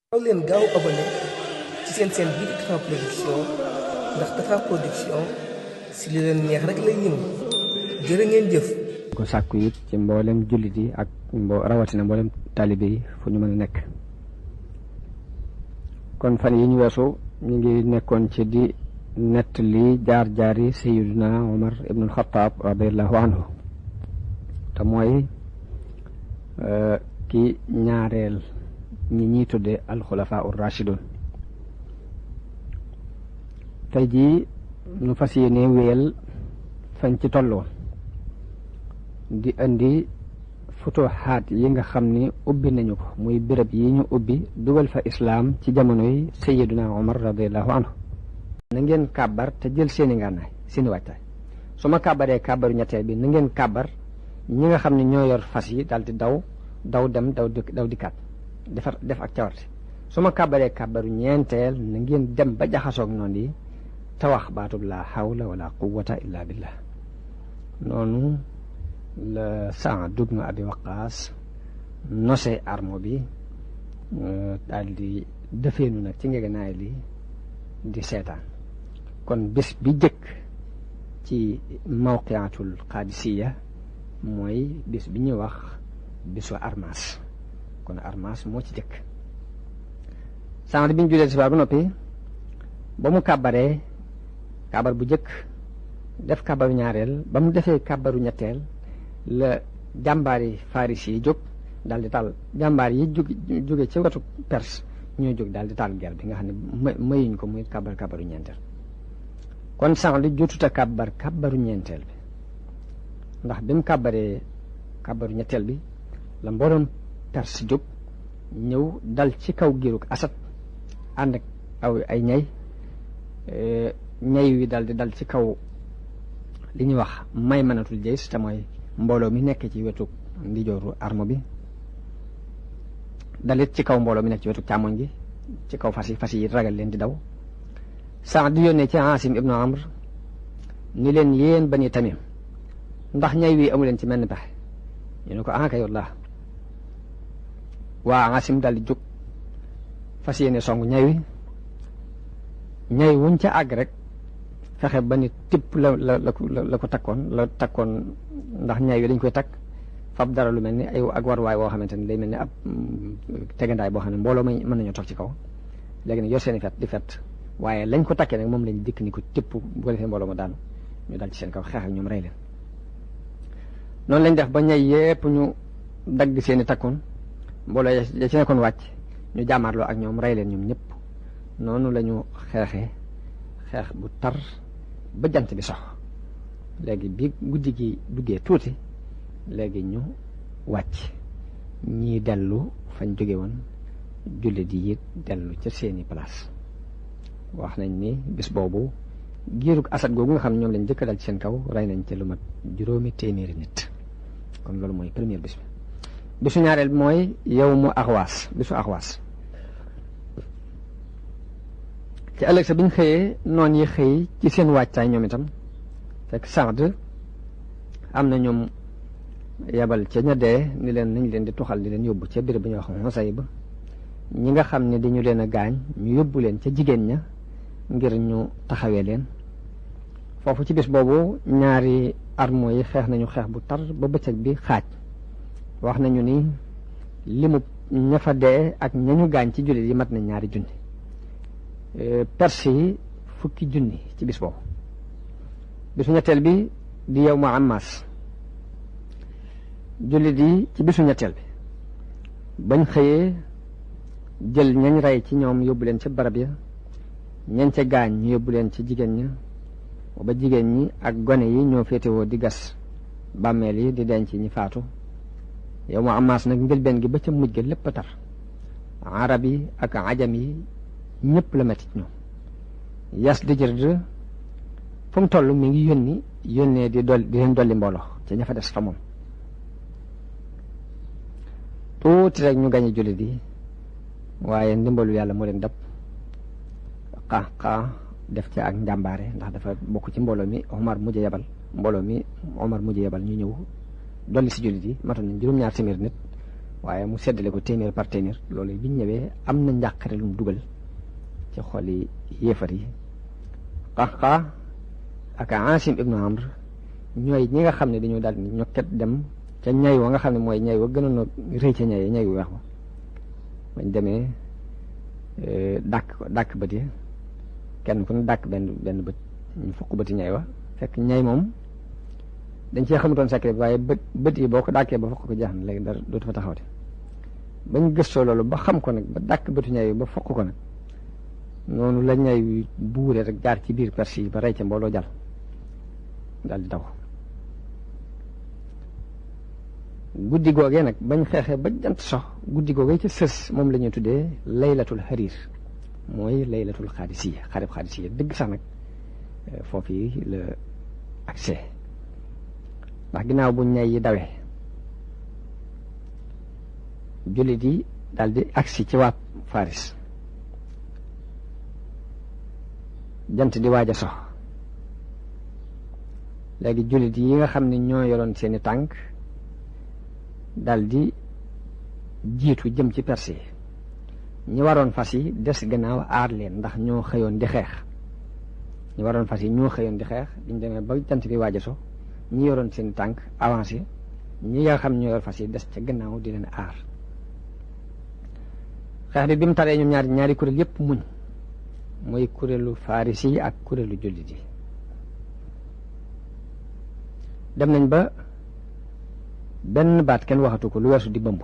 gaaw leen gaaw abonné ci seen bii di Tapha Production ndax Tapha Production si li leen neex rek lay yëngu jërë ngeen jëf. ko sàkku it ci mboolem jullit yi ak rawatina mboolem taalibe yi fu ñu mën a nekk. kon fan yi ñu weesu ñu ngi nekkoon ci di nettali jaar-jaari Sayyiduna Umar ibnul Xattaab radiyallahu anhu te mooy ki ñaareel ñi ñuy tudde alxulafaa ur rashidun. tey jii nu fas yéene wéyal fañ ci tolloon di indi futuhaat yi nga xam ni ubbi nañu ko muy béréb yi ñu ubbi dugal fa islaam ci jamonoy Sayyiduna Umar radiyallahu anhu. na ngeen kàbbar te jël seeni ngànnaay seeni waajtaay. su ma kàbbaree kàbbaru ñetteel bi na ngeen kàbbar ñi nga xam ne ñoo yor fas yi daal di daw dem daw dikkaat def ak cawarte. su ma kàbbaree kàbbaru ñeenteel na ngeen dem ba jaxasoog noonu yi te wax baatub laa hawla wala quwwata illa billah. noonu la Saad ibn Abi Waqaas nose armo bi daal di defeenu nag ci ngegenaay li di seetaan. kon bés bi jëkk ci mawqiatul Qaadisiya mooy bés bi ñuy wax bésu Armas. kon Armas moo ci jëkk. Saad bi ñu julee tisbaar ba noppi ba mu kàbbaree kàbbar bu jëkk def kàbbaru ñaareel ba mu defee kàbbaru ñetteel la jàmbaari Faris yi jóg daal di taal jàmbaar yi jóge ci wetu Perse ñoo jóg daal di taal guerre bi nga xam ne mayuñ ko muy kàbbaru ñeenteel. kon Saad li jotuta kàbbaru ñeenteel bi ndax bi mu kàbbaree kàbbaru ñetteel bi la mbooloom Perse jóg ñëw dal ci kaw giirug Asad ànd ak ay ñay wi daal di dal ci kaw li ñuy wax Maymanatul Jays te mooy mbooloo mi nekk ci wetu ndijooru armo bi dalit ci kaw mbooloo mi nekk ci wetu càmmoñ gi ci kaw fas yi ragal leen di daw. Saad di yónnee ci Asim ibnu Amr ni leen yéen Bani Tamim ndax ñay wi amu leen ci menn pexe. ñu ne ko kay wallah. waa Asim daal di jóg fas yéene song ñay wuñ ca àgg rek fexe ba ni tipp la ko takkoon ndax ñay wi dañ koy takk fab dara lu mel ni ak warwaay woo xamante ni day mel ni ab tegandaay boo xam ne mbooloo mën nañoo toog ci kaw léegi nag yor seeni fet di fet waaye lañ ko takkee nag moom lañ dikk ni ko tipp bu ko defee mbooloo ma daanu ñu dal ci seen kaw xeex ak ñoom rey leen. noonu lañ def ba ñay yépp ñu dagg seeni takkoon mbooloo ya ci nekkoon wàcc ñu jàmmaarloo ak ñoom rey leen ñoom ñëpp. noonu la ñu xeex bu tar ba jant bi sox. léegi bi guddi gi duggee tuuti léegi ñu wàcc ñii dellu fañ jóge woon jullit yi it dellu ca seeni place. wax nañ ni bis boobu giirug Asad googu nga xam ne ñoom lañ jëkk dal ci seen kaw rey nañ ca lu mat 200 nit. kon loolu mooy première bis bi. bisu ñaareel bi mooy yawmu Axwaas bisu Axwaas. ci ëllëg sa biñ xëyee noon yi xëy ci seen waajtaay ñoom itam fekk Saad am na ñoom yebal ca ña dee ni leen nañ leen di tuxal di leen yóbbu ca béréb bi ñuy wax Xusayba. ñi nga xam ne dañu leen a gaañ ñu yóbbu leen ca jigéen ña ngir ñu taxawee leen foofu. ci bis boobu ñaari armo yi xeex nañu xeex bu tar ba bëccëg bi xaaj. wax nañu ni limu ña fa dee ak ñañu gaañ ci jullit yi mat na 2 junni. Perse yi 10 junni ci bis boobu. bisu ñetteel bi di yawmu Ammaas. jullit yi ci bisu ñetteel bi bañ xëyee jël ñañ rey ci ñoom yóbbu leen ca barab ya ñañ ca gaañ ñu yóbbu leen ci jigéen ña ba jigéen ñi ak gone yi ñoo féetewoo di gas bàmmeel yi di denc ñi faatu. yawmu Ammaas nag njëlbeen gi ba ca mujj ga lépp a tar. arab yi ak ajam yi ñëpp la metti ñoom. yas di jërd fu mu toll mi ngi yónnee di leen dolli mbooloo ca ña fa des fa moom. tuuti rek ñu gañe jullit yi waaye ndimbalu yàlla moo leen dab. xaa def ci ak njàmbaare ndax dafa bokk ci mbooloo mi Omar mujj yebal ñu ñëw dolli si jullit yi matoon nañ 200 nit waaye mu seddale ko téeméer par téeméer loolu biñ ñëwee am na njàqare lu mu dugal ci xoli yéefar yi. Qaxqa ak Aasim ibnu Amr ñooy ñi nga xam ne dañoo daal di ñokket dem ca ñay wa nga xam ne mooy ñay wa gënoon a rëy ca ñay wu weex ba bañ demee dàkk bët yi kenn ku ne dàkk benn bët ñu fukk bëti ñay wa fekk ñay moom dañ cee xamutoon secret bi waaye bët yi boo ko dàkkee ba fokk ko jeex na léegi dara dootu fa taxawte bañ gëstoo loolu ba xam ko nag ba dàkk bëtu ñay ba fokk ko nag noonu la ñay buure rek jaar ci biir Perse yi ba rey ca mbooloo jàll daal di daw. guddi googee nag bañ xeexee ba jant sox guddi googee ca sës moom la ñuy tuddee laylatul xariir mooy laylatul xaadisiya xarib xaadisiya dëgg sax nag foofu yi la accès ndax ginnaaw bu ñay yi dawee jullit yi daal di agsi ci waa Faris jant di waaj a sox léegi jullit yi nga xam ne ñoo yoroon seeni tànk daal di jiitu jëm ci Perse yi ñi waroon fas yi des gannaaw aar leen ndax ñoo xëyoon di xeex ñi waroon fas yi ñoo xëyoon di xeex biñ demee ba jant bi waaj a sox ñi yoroon seeni tànk avancé ñi nga xam ñoo yor fas yi des ca gannaaw di leen aar xeex bi mu taree ñoom ñaari kuréel yépp muñ mooy kuréelu Faris yi ak kuréelu jullit yi dem nañ ba benn baat kenn waxatu ko lu weesu di bëmb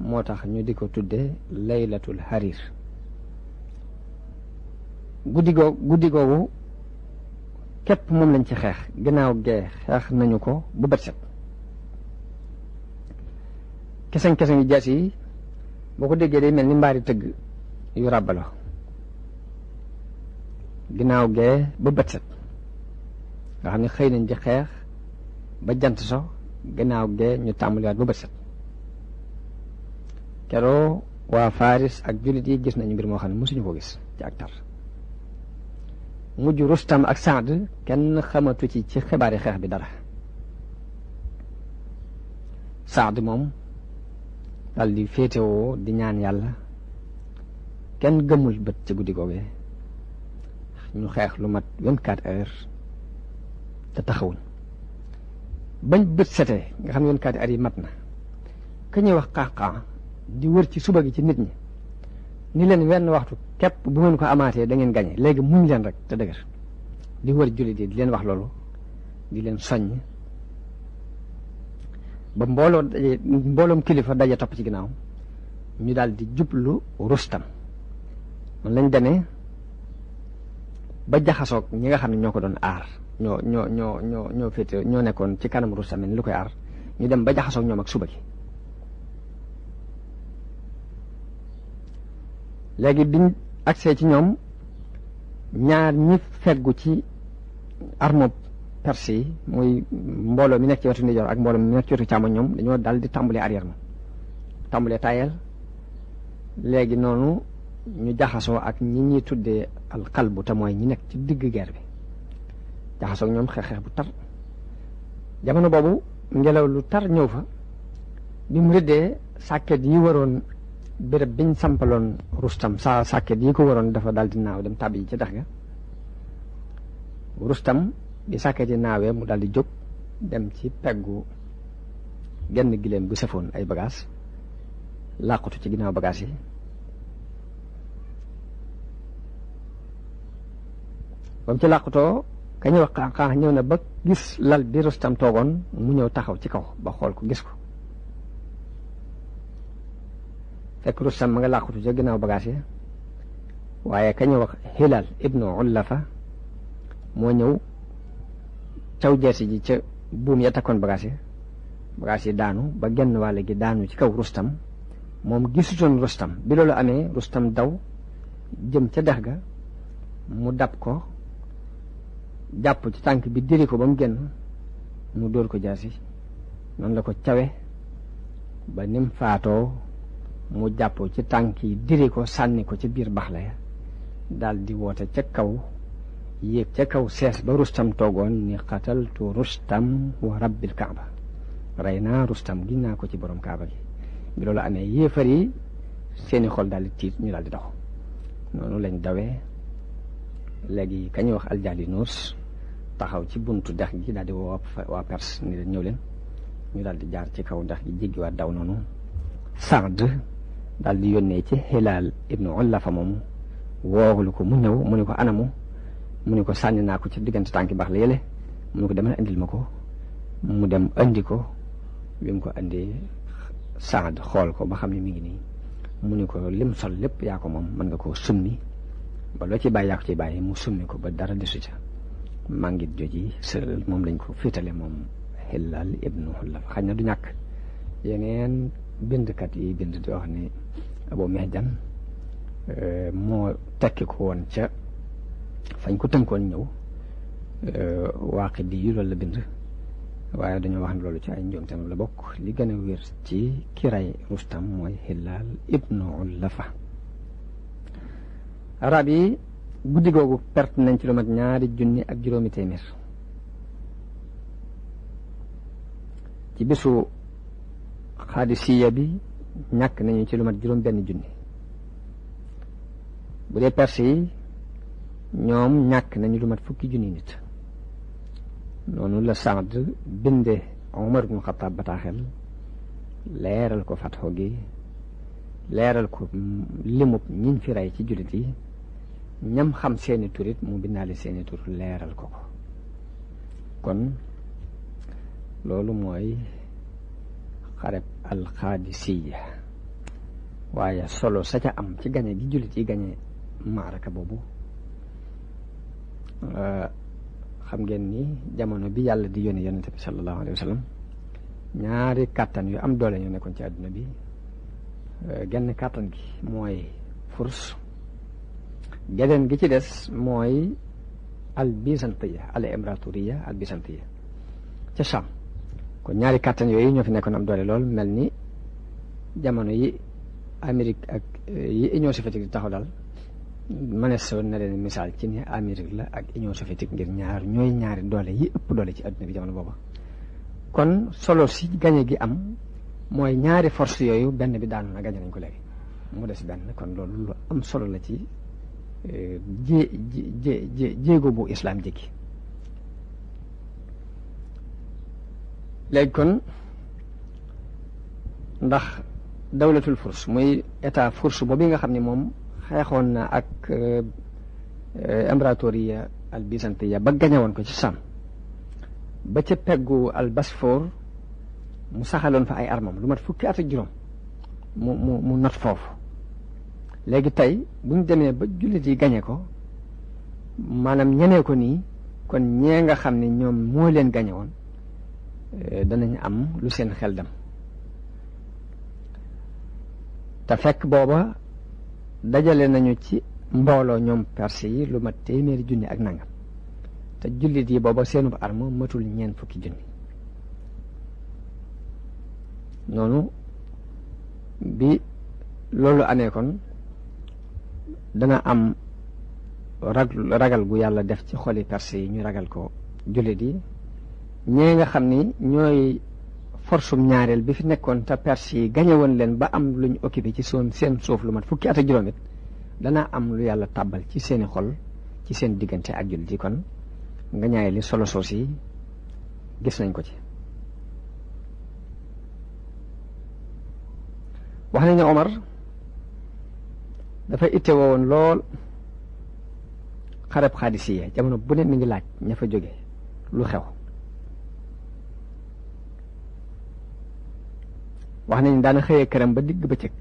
moo tax ñu di ko tudde laylatul harir. guddi googu képp moom lañ ci xeex gannaaw gee xeex nañu ko bu bët set keseŋ yi jaas yi boo ko déggee day mel ni mbaari tëgg yu ràbbaloo ginnaaw gee ba bët set nga xam ne xëy nañ di xeex ba jant so ginnaaw gee ñu tàmbaliwaat ba bët set keroo waa Faris ak jullit yi gis nañu mbir moo xam ne mësuñu ko gis ci ak tar mujj Rustam ak Saad kenn xamatu ci xibaari xeex bi dara Saad moom dal di féetewoo di ñaan yàlla kenn gëmul bët ci guddi googee ñu xeex lu mat 24 heures te taxawuñ bañ bët setee nga xam ne 24 heures yi mat na ka ñuy wax Qaxqa di wër ci suba gi ci nit ñi ni leen wenn waxtu képp bu ngeen ko amaatee da ngeen gañe léegi muñ leen rek te dëgër di wër jullit yi di leen wax loolu di leen soññ ba mbooloom kilifa daje topp ci ginnaaw ñu daal di jublu Rustam man lañ demee ba jaxasoog ñi nga xam ne ñoo ko doon aar ñoo féete ñoo nekkoon ci kanam Rustam ni lu koy aar ñu dem ba jaxasoog ñoom ak suba gi léegi biñ agsee ci ñoom ñaar ñi feggu ci armo Perse yi muy mbooloo mi nekk ci wetu ndijoor ak mbooloo mi nekk ci wetu càmmoñ ñoom dañoo dal di tàmbalee arrière ma tàmbalee tayel léegi noonu ñu jaxasoo ak ñi ñuy tuddee alxalbu te mooy ñi nekk ci digg guerre bi jaxasoo ak ñoom xeex bu tar jamono boobu ngelaw lu tar ñëw fa bi mu rëddee sàkket yi waroon béréb biñ sampaloon Rustam sàkket yi ko waroon dafa daal di naaw dem tàbbi yi ci dex ga Rustam bi sàkket yi naawee mu daal di jóg dem ci peggu genn gileem bu safoon ay bagages làqutu ci ginnaaw bagages yi ba mu ci làqutoo ka ñuy wax Qaxqa ñëw na ba gis lal bi Rustam toogoon mu ñëw taxaw ci kaw ba xool ko gis ko fekk Rustam ma nga làqutu ca ginnaaw bagages yi waaye ka ñuy wax Hilal ibnu Ullafa moo ñëw caw jeesi ji ca buum ya takkoon bagages yi daanu ba genn wàll gi daanu ci kaw Rustam moom gisutoon Rustam bi loolu amee Rustam daw jëm ca dex ga mu dab ko jàpp ci tànk bi diri ko ba mu génn mu dóor ko jaasi noonu la ko cawe ba nim faatoo mu jàpp ci tànk yi diri ko sànni ko ci biir baxla ya daal di woote ca kaw yéeg ca kaw sees ba Rustam toogoon ni qataltu Rustam wa rabbil kaaba rey naa Rustam giñ naa ko ci borom kaaba gi bi loolu amee yéefar yi seeni xol daal di tiit ñu daal di daw noonu lañ dawee léegi kañuy wax Aljalinus taxaw ci buntu dex gi daal di woo waa Perse ni leen ñëw leen ñu daal di jaar ci kaw dex gi jéggiwaat daw noonu Saad daal di yónnee ci Hilaal ibnu Ulafa moomu woowulu ko mu ñëw mu ne ko anamu mu ne ko sànni naa ko ci diggante tànki baax la yële mu ne ko demal indil ma ko mu dem andi ko bi mu ko andee Saad xool ko ba xam ne mi ngi nii mu ne ko lim sol lépp yaa ko moom mën nga koo summi ba loo ci bàyyi yaa ko ci bàyyi mu summi ko ba dara desu ca màngit joji sël moom lañ ko féetale moom Hilaal ibnu Ulafa xañ na du ñàkk yeneen bindkat yi bind di wax ni Abu Mihjan moo tekki ko woon ca fañ ko tënkoon ñëw Waaqidi yi loolu la bind waaye dañoo wax ne loolu ci ay njuumteem la bokk li gën a wér ci kiray Rustam mooy Hilaal ibnu Ulafa arab yi guddi googu perte nañ ci lu mat 2,000 ak juróomi téeméer ci bisu Xaadisiya bi ñàkk nañu ci lu mat 6,000 bu dee perse yi ñoom ñàkk nañu lu mat 10,000 nit noonu la Saad binde Omar ibn Xattaab bataaxel leeral ko fatxo gi leeral ko limub ñiñ fi rey ci jullit yi ñam xam seeni turit mu bindaale seeni tur leeral ko ko kon loolu mooy xareb alxaadisiya waaye solo sa ca am ci gañe gi jullit yi gañe maaraka boobu xam ngeen ni jamono bi yàlla di yónni yonente bi sallallahu alayhi wa sallam ñaari kàttan yu am doole ñoo nekkoon ci àdduna bi genn kàttan gi mooy furs geneen gi ci des mooy al bisantiya al imraturiya al bisantiya ca Sham kon ñaari kàttan yooyu ñoo fi nekkoon am doole lool mel ni jamono yi Amérique ak yi Union soviétique di taxaw daal mënees na leen misaal ci ni Amérique la ak Union soviétique ngir ñooy ñaari doole yi ëpp doole ci adduna bi jamono booba kon solo si gañe gi am mooy ñaari force yooyu benn bi daanu na gañe nañ ko léegi mu des benn kon loolu lu am solo la ci jéego bu islam jéggi léegi kon ndax dawlatul furs muy état furs boobu nga xam ne moom xeexoon na ak imbratoriya al byzantiya ba gañewoon ko ci Sam ba ca peggu al Bosphore mu saxaloon fa ay armam lu mat 10 at ak juróom mu not foofu léegi tey buñ demee ba jullit yi gañe ko maanaam ñenee ko nii kon ñee nga xam ne ñoom moo leen gañe woon danañ am lu seen xel dem te fekk booba dajale nañu ci mbooloo ñoom perse yi lu mat 100,000 ak nangam te jullit yi booba seenub arme matul 40,000 noonu bi loolu amee kon dana am ragal gu yàlla def ci xoli perse yi ñu ragal ko jullit yi ñee nga xam ni ñooy forsum ñaareel bi fi nekkoon te perse yi gañe woon leen ba am lu ñu occupé ci seen suuf lu mat 10 at ak juróom it dana am lu yàlla tàbbal ci seeni xol ci seen diggante ak jullit yi kon nga ñaay li solo soos yi gis nañ ko ci wax nañ ne Omar dafa itte woon lool xareb Xaadisiya jamono bu ne mi ngi laaj ña fa jóge lu xew wax nañ daana xëyee këram ba digg bëccëg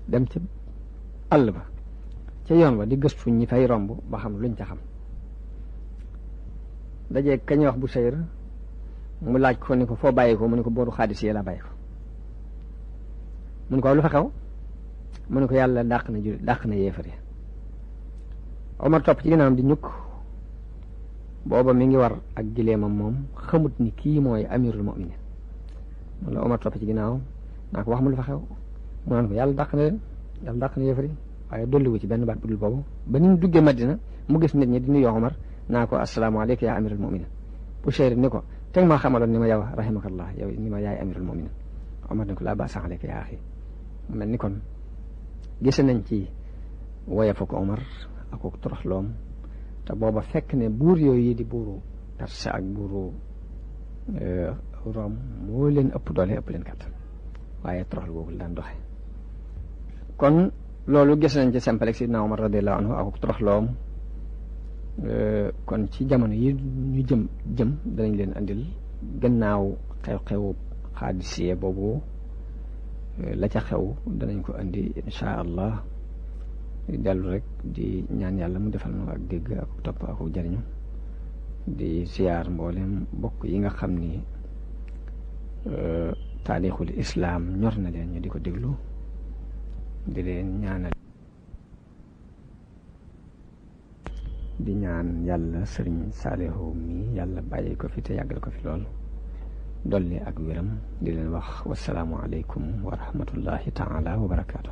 dem ci àll ba ca yoon ba di gëstu ñi fay romb ba xam luñ ca xam dajee kañuy wax bu sayr mu laaj ko ni ko foo bàyyi ko mu ne ko booru Xaadisiya la bàyyi ko mu ne ko lu fa xew mu ne ko yàlla dàq na yéefar yi Omar topp ci ginnaawam di ñukk booba mi ngi war ak gileemam moom xamut ni kii mooy amirul mu'minin man la Omar topp ci ginnaaw naa ko wax mu lu fa xew mu naan ko yàlla dàq na leen yàlla dàq na yéefar yi waaye dolliwu ci benn baat bu dul boobu ba ni ñu duggee Madina mu gis nit ñi di nuyoo Omar naa ko asalaamaaleykum yaa amirul mu'minin Bushayr ni ko teg maa xamaloon ni ma yow rahimakallah yow ni ma yaay amirul mu'minin Omar ne ko laa baasa aleyka yaa axi mel ni kon gise nañ ci woyofa ko Omar ak ko toroxloom te booba fekk ne buur yooyu di buuru Perse ak buuru Rome moo leen ëpp doole ëpp leen kàttan waaye toroxlu googu daan doxe kon loolu gis nañ ci sempalex sidna Omar radiyallahu anhu ak toroxloom kon ci jamono yi ñu jëm danañ leen andil gannaaw xew-xew xaadisiye boobu la ca xew danañ ko andi insha allah dellu rek di ñaan yàlla mu defal nu ak dégg ak topp ak jariñu di siyaar mboolem bokk yi nga xam ni taarixul islaam ñor na leen ñu di ko déglu di leen ñaanal di ñaan yàlla sëriñ Saalihu mi yàlla bàyyi ko fi te yàggal ko fi lool dolli ak wéram di leen wax wasalaamu aleykum wa rahmatullahi taala wa barakaatu.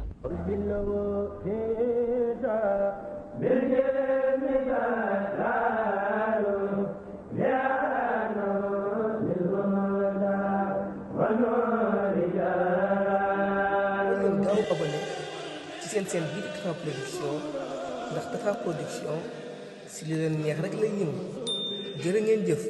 gaaw abonné ci seen bii di Tapha Production ndax Tapha Production si li leen neex rek lay yëngu jërë ngeen jëf.